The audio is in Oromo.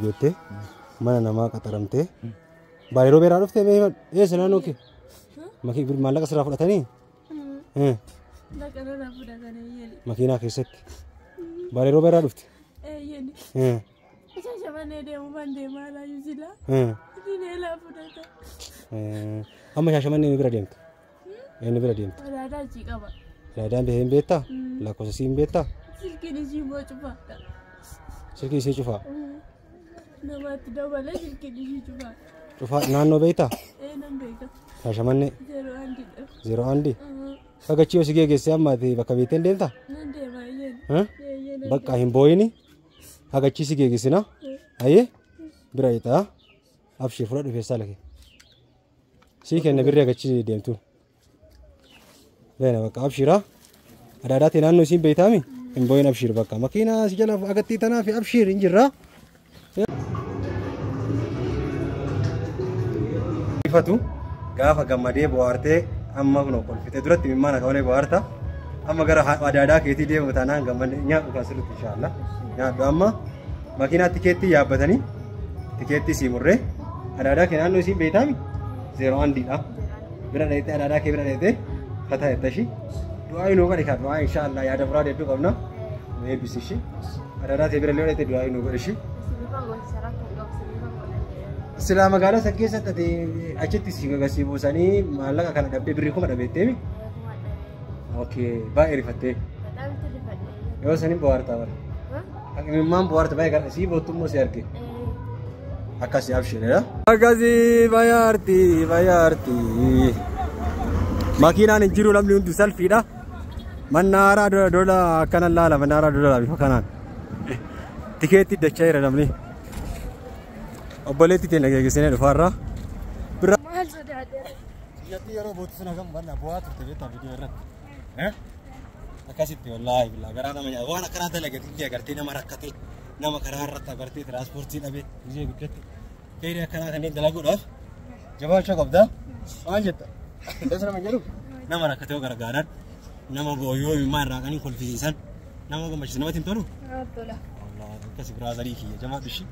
Jettee mana namaa qaxaramtee baay'ee beeraa dhuftee mee himadhu eessa naannoo kee maallaqa sirraa fudhatanii makiinaa keessatti baay'ee beeraa dhufte. Amma Shaashamannee inni bira deemte. Inni bira deemte. Alaadaan bahee hin beektaa? Lakkoofsa isii hin beektaa? Silkiin isii immoo cufaadha. Silkii isii cufaa? Namatti dabalee silkiin isii cufaa. Cufaa naannoo beektaa? Ee nan beeka. Shaashamannee. 01dha. 01. Fagachii yoo si geessee amma ati bakka beektee hin deemtaa? Nan deema eeyyeen. Bakka hin boo'ini. Hagachii si geessina. Ayyee bira ixaa. Abshii fudhadhu keessaa lake. Sii kenna birrii hagachii deemtu. Beena bakka abshiiraa. Adaadaatii naannoo isiin beektaami? Hin boo'in abshiir bakka. Makiinaa si jala agattii tanaa fi abshiir hin jirraa. Ifatu gaafa gammadee bohaartee amma kun kolfitee duratti mimmaan akka malee bohaarta. Amma gara adaadaa keetii deemu taanaan gammadee nyaadhu kan sirriitti inshaalla. Nyaadhu amma makiinaa tikeettii yaabbatanii tikeettii sii murree adaadaa kee naannoo isiin beektaami? 01dha. Bira dheettee adaadaa kee bira dheettee fataa jettashii. Du'aa inuu godhi kan du'aa inshaalla yaada biraa hedduu qabna. Nu eebbisi ishii. Adaadaa kee bira illee dheettee du'aa inuu godhi ishii. Silaa magaalaa san keessatti ati achitti si gagasii buusanii maallaqa kana dhabdee birrii kuma dhabeetteemi? Okay, baay'ee rifattee. Yoo saniin bohaartaa bara. Imimmaan bohaarta baay'ee gara sii boottummoo si arge. Akkasii abshiireera. Akkasii bayaarti bayaarti. Makiinaan hin jiru namni hundi salfiidha. Mannaaraa dola akkana laala mannaaraa dola bifa kanaan. Tikeetti dachaa jira namni. Obboleetti teenya geessinee dhufaarraa. Maal sodaadhe? Biyyattii yeroo bootu sana kan bal'aa bu'aa turte beektaa viidiyoo irratti. Akkasitti wallaahi billaa garaa nama nyaata waan akkanaa dalagate agartee nama rakkate nama karaa irratti agartee tiraanspoortii dhabe gizee guddatti feerii akkanaa kanneen dalaguudhaaf jabaachuu qabda. Maal jetta? Dasa nama jedhu nama rakkate yoo gargaaran nama booyyoo imimmaan irraa qanii kolfisiisan nama gammachiisan namatti hin tolu. Tola. Akkasi biraazarii kiyya jabaadhu ishii.